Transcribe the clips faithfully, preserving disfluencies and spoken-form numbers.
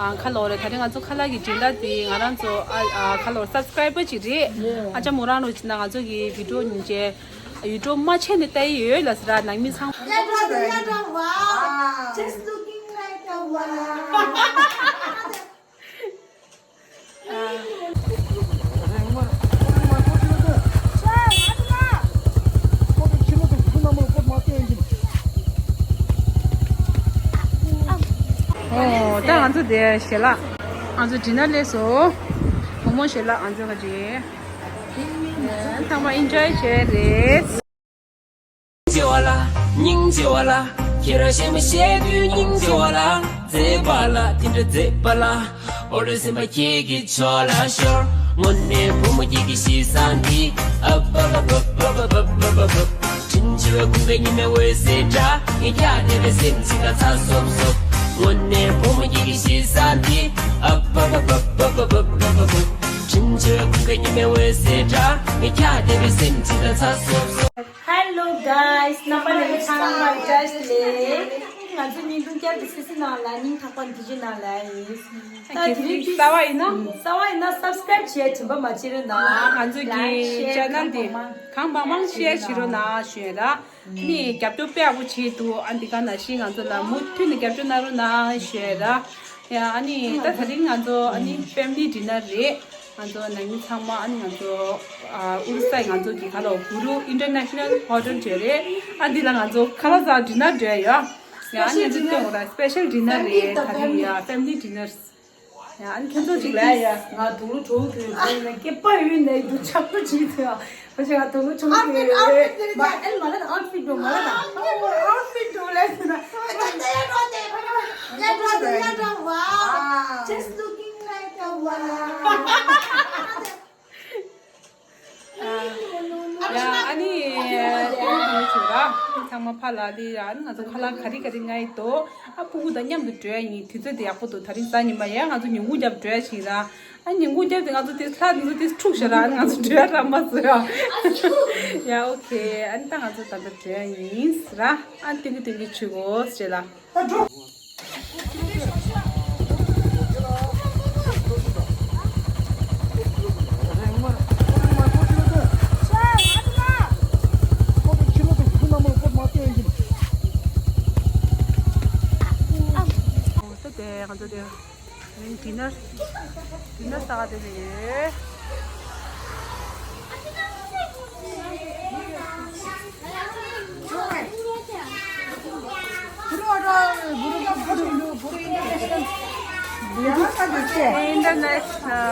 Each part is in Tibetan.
ཨ་ཁ་ལོ་རེད། ད་རིང་ང་ཚོ་ཁ་ལག་གི་སྦྱིན་བདག་དེ་ང་རང་ཚོ་ཨ་ཨ་ཁ་ལོ་སབ་སི་ཀ་རའི་བར་ཅིག་རེད། ཨ་ཅག་མོ་རང་རོ་ཅིག་ན་ང་ཚོ་གི་བི་ཌི་ཡོ་ཉིན་བྱེད་ཡུ་ཊུབ་མ་ཆད་ནས་ལྟ་ཡི་ཡོད་ལ་ཟེར་ར། ནང་མི་ཚང་མ། Just looking like a wow. ཨོ་ད་ང་ཚོ་དེ་ཞལ་ལག་ང་ཚོ་ཌི་ནར་སླེབས་སོང་། མོག་མོག་ཞལ་ལག་ང་ཚོ་ག་རེ། ཚང་མ་ཨེན་ཇོའི་བྱས་རེད། སྙིང་རྗེ་བ་ལ། སྙིང་རྗེ་བ་ལ། ཁྱེད་རང་གཞས་མ་བཤད་དུས་སྙིང་རྗེ་བ་ལ། མཛེས་པ་ལ་དེ་འདྲ་མཛེས་པ་ལ། འོ་རེ་སེམས་པ་ཁྱེད་ཀྱི་ཕྱོགས་ལ་ཤོར། དངོས་གནས་བུ་མོ་ཁྱེད་ཀྱི་གཤིས་བཟང་འདི། ཨ་པ་པ་པ། དྲིན་ཆེ་བའི་ཁུངས་པའི་ཉི་མའི་འོད་ཟེར་འདྲ། ངས་ཀྱང་དེ་བས་སེམས་ཅིག་ལ་ཚ་སོབ་སོབ། དངོས་གནས་བུ་མོ་ཁྱེད་ཀྱི་གཤིས་བཟང་འདི། ཨ་པ་པ་པ། དྲིན་ཆེ་བའི་ཁུངས་པའི་ཉི་མའི་འོད་ཟེར་འདྲ། ངས་ཀྱང་དེ་བས་སེམས་ཅིག་ལ་ཚ་སོབ་སོབ། Hello guys, རྣམ་པ་ལྷན་རྒྱས་ཚང་མ་བཀྲ་ཤིས་བདེ་ལེགས། ང་ཚོ་བརྙན་ཐུང་བསྐྱར་དུ་སི་སི་ནང་ལ་སྙིང་ཐག་པ་འདི་བཞིན་ནང་ལ་ཡིན། ད་དེ་རིང་གསར་པ་ཡིན་ན། གསར་པ་ཡིན་ན་སབ་སི་ཀ་རེབ་བྱས་དྲན་པ་མ་བརྗེད་རོགས་གནང་། ང་ཚོ་གི་ཅེ་ནལ་འདི་གང་མང་མང་ཤེར་བྱེད་རོགས་གནང་ཞུ་ཡ་ར། ནི་རྒྱབ་སྐྱོར་དཔེ་ཡག་པོ་བྱེད་འདུག་ཨ་འདི་ག་ནང་བཞིན་ང་ཚོ་ལ་མུ་མཐུད་ནས་རྒྱབ་སྐྱོར་གནང་རོགས་གནང་ཞུ་ཡ་ར། ཡ་ཨ་ནི་ད་དེ་རིང་ང་ཚོ་ཨ་ནི་ཕེ་མི་ལི་ཌི་ནར་རེད། ང་ཚོ་ནང་མི་ཚང་མ་ཨ་ནི་ང་ཚོ་ཨ་ཨུ་རུ་སའི་ང་ཚོ་གི་ག་ལ་བུ་རུ་ཨིན་ཊར་ནེ་ཤ་ནལ་ཧོ་ཊེལ་བྱས་རེད། ཨ་འདི་ལ་ང་ཚོ་ཁ་ལག་ཟ་ཌི་ནར་སྤྲད་ཡོད། ཡ་ཨ་ནི་ང་ཚོ་སྟོན་འོ་ར་སི་པེ་ཤལ་ཌི་ནར་རེད། ད་རིང་ཡ་ཕེ་མི་ལི་ཌི་ནར། ཡ་ཨ་ནི་ཁྱོད་ཚོ་ཅིག་ལ་ཡ། ང་དུང་ལོ་དྲུག་གི་ཁོང་ནས་སྐེད་པ་ཡོད་ནས་དུ་ཆག་པོ་ཅིག་ཐོན། ཁོ་ཅིག་ང་དུང་ལོ་དྲུག་གི་ཨའུ་ཕིཊ། ཨའུ་ཕིཊ་མ་ཨེ་མ་ལ་ཨའུ་ཕིཊ་འགྲོ་མ་ལ་ཨའུ་ཕིཊ་འགྲོ་ལ་ཟེར་ན། Wow. Just looking like a wow. ཡ་ཨ་ནི་ཨ་ནི་ཚང་མ་ཕ་ལ་ལི་ཡ་ཨ་ནི་ང་ཚོ་ཁ་ལག་ག་རེ་ག་རེ་ང་ཡི་དོ། ཨ་ཕྲུ་གུ་དང་མཉམ་དུ་འགྲོ་ཡ་ཡིན། དུས་ཚོད་དེ་ཡག་པོ་འདུག་ད་རིང་གཟའ་ཉི་མ་ཡ་ང་ཚོ་ཉིན་གུང་རྒྱབ་འགྲོ་ཡ་ཞིག་ར། ཨ་ཉིན་གུང་རྒྱབ་དེ་ང་ཚོ་དེ་ལྷ་དེ་ཚོ་དེ་འཁྲུག་ཤ་ར། ཨ་ནི་ང་ཚོ་འགྲོ་ཡ་ར་མ་བཟོ་ཡ། ཡ་ཨོ་ཁེ། ཨ་ནི་ད་ང་ཚོ་ད་ལྟ་འགྲོ་ཡ་ཡིན་ར། ཨ་ནི་ཏིང་གི་ཏིང་གི་ཆུ་གོ་ཟེར་ལ། ད་དེ་ང་ཚོ་དེ་ཌི་ནར་ཌི་ནར་ཟ་ག་དེ་ནས་ཡོད། International.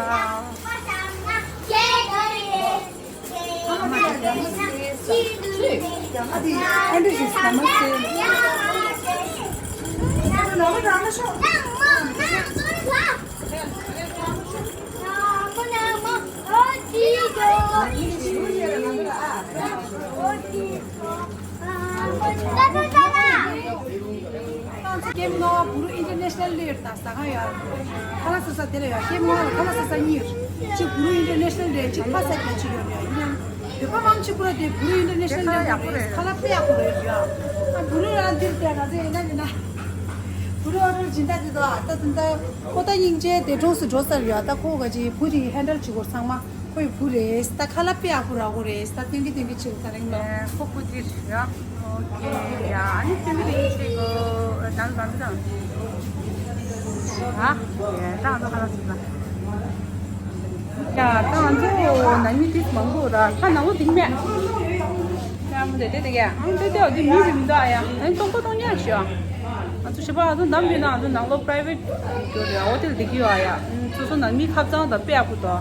ཀེམ་ནོ་བུ་རུ་ཨིན་ཊར་ནེ་ཤ་ནལ་ལོས་ཡོད་ད་ཟ་ཁང་ཡོད། ཁ་ལག་ཟ་ས་དེ་ལ་ཡོད། ཀེམ་ནོ་ལ་ཁ་ལག་ཟ་ས་གཉིས་ཡོད། གཅིག་བུ་རུ་ཨིན་ཊར་ནེ་ཤ་ནལ་རེད། གཅིག་ཕ་སད་ལ་གཅིག་ཡོད་རེད། ཡིན་ནའང་བོད་པ་མང་ཆེ་ཁོ་ར་དེ་བུ་རུ་ཨིན་ཊར་ནེ་ཤ་ནལ་ལ་ཡོད་རེད། ཁ་ལག་དཔེ་ཡག་པོ་རེད་ཡ། ཨ་བུ་རུ་རང་འདིར་དེ་ང་ཚོ་ཡིན་ན་ཡིན་ན་བུ་རུ་ཨོ་ཌར་སྦྱིན་བདག་དེ་དོ་ཨ་ད་དེ་འདྲ་ཁོ་ད་སྙིང་རྗེ་དེ་གྲོངས་སུ་འགྲོ་ས་རེད་ཡ། ད་ཁོ་ག་ཅིག་བུ་དེ་ཧེན་ཌལ་བྱེད་དགོས་ཚང་མ། ཁོའི་བུ་རེད། ད་ཁ་ལག་དཔེ་ཡག་པོ་རག་གོ་རེད། ད་སྟོན་གི་སྟོན་གི་བྱེད་ད་རིང་ལ། ཁོ་བུ་དེ་རེད་ཡ། ཨོ་ཁེ་ཡ། ཨ་ནི་སྟོན་གི་སྟོན་གི་བྱེད་གོ། དང་དང་དང་། ཧ་ཡ། ད་ང་ཚོ་ཁ་ལག་ཟ་ས། ཡ་ད་ང་ཚོ་ནང་མི་ཏིས་མང་པོ་ར་ཁ་ནང་ལོ་དིང་མེད། ཡ་མོ་དེ་དེ་དེ་ག་ཨང་དེ་དེ་འོ་དེ་མི་རེ་མི་འདུག་ཨ་ཡ། ཨ་ནི་སྟོང་པ་སྟོང་ཉག་ཤོ། ང་ཚོ་ཞེ་པོ་ང་ཚོ་ནམ་ཡོད་ན་ང་ཚོ་ནང་ལོ་པ་རའི་ཝེ་ཊི་གྱུར་རེད། འོ་དེ་ལ་བསྡད་ཀྱི་ཡོད་ཨ་ཡ། སོ་སོ་ནང་མི་ཁ་གཙང་དང་དཔེ་ཡག་པོ་འདུག་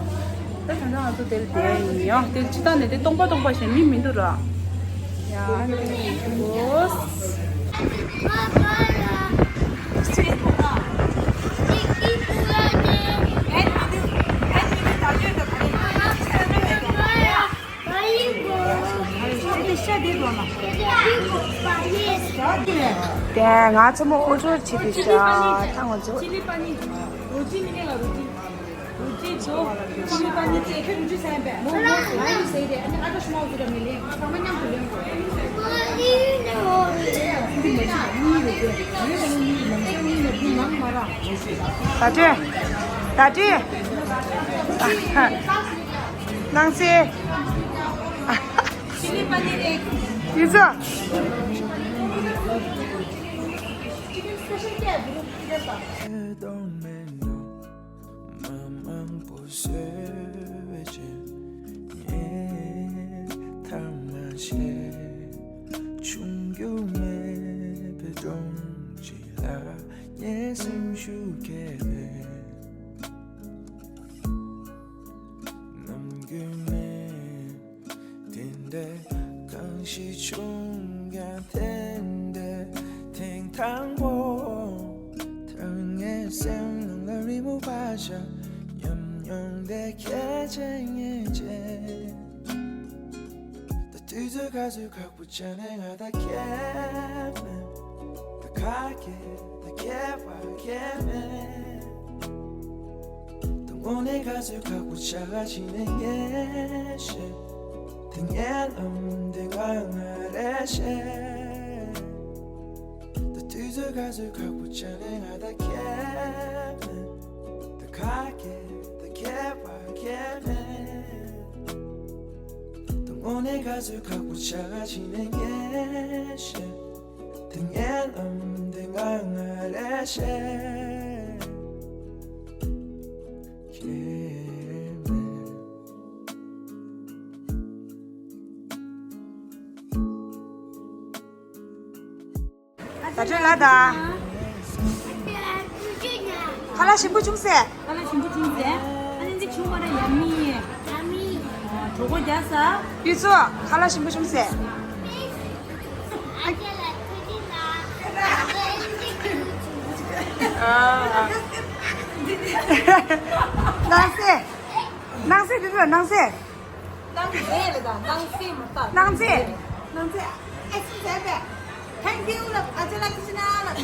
ད་ད་ལྟ་ང་ཚོ་དེ་ལ་བསྡད་ཡིན་ཡང་དེ་ལ་ཕྱི་ཐག་ནས་དེ་སྟོང་པ་སྟོང་པ་ཞིག་མི་མི་འདུག་ར། ཡ་ཨ་ནི་དེ་ནས་ཡིན་གོ། དེ་ང་ཚོ་མོ་ཨོ་ཅོ་བྱེད་དུས་ཤ་ཐང་ང་ཚོ། ད་དྲི། ད་དྲི། སྣང་སྲིད། ཡིན་ཙང་། མ་མང་པོ་བཟོས་བྱས་ངས་ཐང་མ་བྱས། ཆུང་རྒྱུ་མེད་པའི་སྒྲོམ་གཅིག་ལ་ངའི་སེམས་ཤུགས་སྐྱེས་པས། ནམ་རྒྱུན་མེད། དེ་འདྲའི་གང་ཞིག་བྱུང་ཡང་དེ་འདྲའི་ཐེངས་དང་པོ། ཐང་ངའི་སེམས་ནང་ལ་རི་མོ་ཕར་བཞག་ཉམས་མྱོང་དེ་ཁྱེད་ཅན་ངེས་ཅན། ད་དུས་ཚོད་ག་ཚོད་ཁག་པོ་ཆགས་ནས་ང་ད་ཁྱེད་མེད། ད་ཁ་སྐད་ད་ཁྱེད་པ་ཁྱེད་མེད། དངོས་གནས་ག་ཚོད་ཁག་པོ་ཆགས་ཀྱི་ནས་ངས་ཤེས། དེ་ངའི་ལམ་དེ་ང་ང་རེ་ཤེས། ད་དུས་ཚོད་ག་ཚོད་ཁག་པོ་ཆགས་ནས་ང་ད་ཁྱེད་མེད། ད་ཁ་སྐད་ད་ཁྱེད་པ་ཁྱེད་མེད། དངོས་གནས་ག་ཚོད་ཁག་པོ་ཆགས་ཀྱི་ནས་ངས་ཤེས། དེ་ངའི་ལམ་དེ་ང་ང་རེ་ཤེས། ཁྱེད་མེད། ད་ཆོས་ལ་ད། ཁ་ལག་ཞིམ་པོ་བྱུང་ཟེ། ཁ་ལག་ཞིམ་པོ་བྱུང་ཟེ། ཨ་ནི་འདི་བྱུང་བ་ར་ཡ་མི། ཡ་མི། གྲོད་ཁོག་རྒྱགས་ས། དུས་ཚོད་ཁ་ལག་ཞིམ་པོ་བྱུང་ཟེ། ཨ་ཅེ་ལ་ཐུགས་རྗེ་གནང་། ཨ། སྣང་སེ། སྣང་སེ་དེ་ཚོ་སྣང་སེ། སྣང་ཟེ་རེད་ད། སྣང་སེ་མ་རེད་ད། སྣང་ཟེ། སྣང་ཟེ། ཨེ་ཅེ་ཟེར་བས། Thank you ལབ། ཨ་ཅེ་ལ་ཐུགས་རྗེ་གནང་ལབ།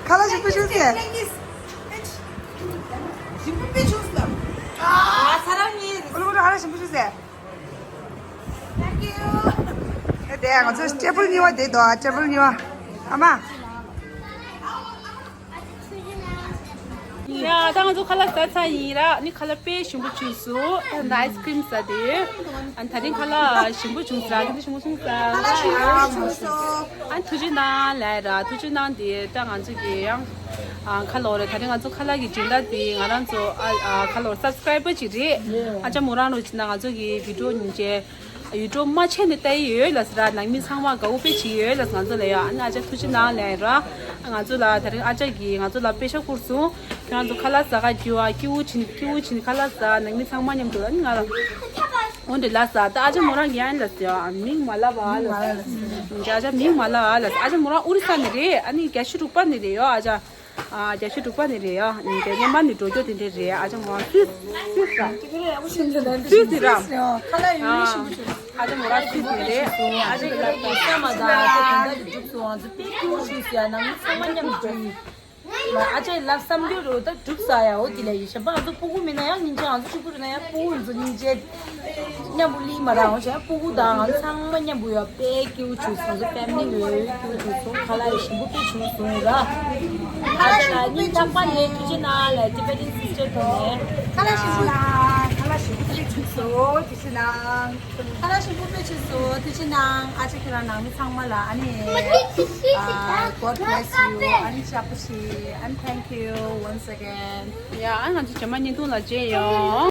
ཁ་ལག་ཞིམ་པོ་བྱུང་ཟེ། Thank you, thank you. ཞིམ་པོ་དཔེ་བྱུང་ཟེ་ལབ། ཨ་ས་རང་ཉིད། ཨོ་ལོ་ཁ་ལག་ཞིམ་པོ་བྱུང་ཟེ། Thank you. ཨེ་དེ་ང་ཚོ་ཊེ་བལ་གཉིས་པ་དེ་དོ། ཊེ་བལ་གཉིས་པ། ཨ་མ། ཡ་ད་ང་ཚོ་ཁ་ལག་ཟ་ཚར་ཡིན་ར། ནི་ཁ་ལག་དཔེ་ཞིམ་པོ་བྱུང་སོང་། ད་ཨའི་སི་ཀྲིམ་ཟ་དེ་ཡོད། ཨ་ད་རིང་ཁ་ལག་ཞིམ་པོ་བྱུང་ཟེར་ར། དེ་འདྲ་ཞིམ་པོ་བྱུང་ཟེར་ར། ཨ་ཐུགས་རྗེ་གནང་ལབ་ར། ཐུགས་རྗེ་གནང་དེ་ད་ང་ཚོ་གི་ཡང་ཨ་ཁ་ལོ་རེད། ད་རིང་ང་ཚོ་ཁ་ལག་གི་སྦྱིན་བདག་དེ་ང་རང་ཚོ་ཨ་ཨ་ཁ་ལོ་སབ་སི་ཀ་རའི་བར་ཅིག་རེད། ཨ་ཅག་མོ་རང་རོ་ཅིག་ན་ང་ཚོ་གི་བི་ཌི་ཡོ་ཉིན་བྱེད། ཡུ་ཊུབ་མ་ཆད་ནས་ལྟ་ཡི་ཡོད་ལབ་ཟེར་ར། ནང་མི་ཚང་མ་དགའ་པོ་དཔེ་བྱེད་ཡོད་ལབ་ང་ཚོ་ལ་ཡ། ཨ་ནི་ཨ་ཅག་ཐུགས་རྗེ་གནང་ལབ་ར། ང་ཚོ་ལ་ད་རིང་ཨ་ཅག་གིས་ང་ཚོ་ལ་པེ་ཤ་བསྐུར་སོང་། ཁྱེད་རང་ཚོ་ཁ་ལག་ཟ་ག་རྒྱུ་བ་སྐྱིད་པོ་བྱེད་སྐྱིད་པོ་བྱེད་ཁ་ལག་ཟ། ནང་མི་ཚང་མ་མཉམ་དུ། ཨ་ནི་ང་ལ་འོ་འདྲ་ལབ་ཟ། ད་ཨ་ཅག་མོ་རང་གིས་ཡང་ལབ་ཟེར་ཡ། མིང་མ་ལབ་ཨ་ལབ་ཟེར། ཨ་ཅག་མིང་མ་ལབ་ཨ་ལབ་ཟེར། ཨ་ཅག་མོ་རང་ཨོ་རི་ས་ནས་རེད། ཨ་ནི་བརྒྱད་ཅུ་དྲུག་པ་ནས་རེད་ཡོ་ཨ་ཅག་ཨ་བརྒྱད་ཅུ་དྲུག་པ་ནས་རེད་ཡ། ཨ་ནི་བརྒྱད་མ་ནས་འགྲོ་རྒྱུ་དེ་འདྲས་རེད། ཨ་ཅག་མོ་རང་སུད་སུད་ཟ། སུད་ཟ་ར། ཨ་ཅག་མོ་རང་སུད་ཟ་རེད། ཨ་ཅག་ཁྱེད་རང་གི་སྐྱེས་མ་དང་ཨ་ཅག་དེ་འདྲ་གི་གྲུབ་སོང་། ང་ཚོ་དཔེ་སྐྱིད་པོ་བྱུང་སོང་ཡ། ནང་མི་ཚང་མ་མཉམ་དུ་འགྲོ་ཡི། ཨ་ཅག་ལབ་བསམ་རྒྱུ་རེད། ད་གྲུབ་ས་ཡ། འོ་དེ་ལ་ཡི་ཞབས་པ་ང་ཚོ་སྤུ་གུ་མིན་ན་ཡང་སྙིང་རྗེ། ང་ཚོ་ཕྲུ་གུ་རེད་ན་ཡང་སྤུ་གུ་ཡིན་ཚོ་སྙིང་རྗེ། མཉམ་པོ་ལི་མ་ར་འོང་བྱས་སྤུ་གུ་དང་ང་ཚང་མ་མཉམ་པོ་ཡོད་པས་སྐྱིད་པོ་བྱུང་སོང་། ཚོ་ཕེ་མི་ལི་ལོས་སྐྱིད་པོ་བྱུང་སོང་། ཁ་ལག་ཡི་ཞིམ་པོ་དཔེ་བྱུང་སོང་ར། ཨ་ཅག་ལ་སྙིང་ཐག་པ་ནས་ཐུགས་རྗེ་གནང་ལ། ཊི་བེ་ཊན་སིས་ཊར་ཐོག་ནས། ཁ་ལག་ཞིམ་པོ་ལ་ཁ་ལག་ཞིམ་པོ་དཔེ་བྱུང་སོང་། ཐུགས་རྗེ་གནང་། ཁ་ལག་ཞིམ་པོ་དཔེ་བྱུང་སོང་། ཐུགས་རྗེ་གནང་། ཨ་ཅག་ཁྱེད་རང་ནང་མི་ཚང་མ་ལ་ཨ་ནི་ཨ་God bless you. ཨ་ནི་ཅག་པོ་ཤི། And thank you once again. ཡ་ཨ་ང་ཚོ་རྗེས་མ་བརྙན་ཐུང་ལ་མཇལ་ཡོང་།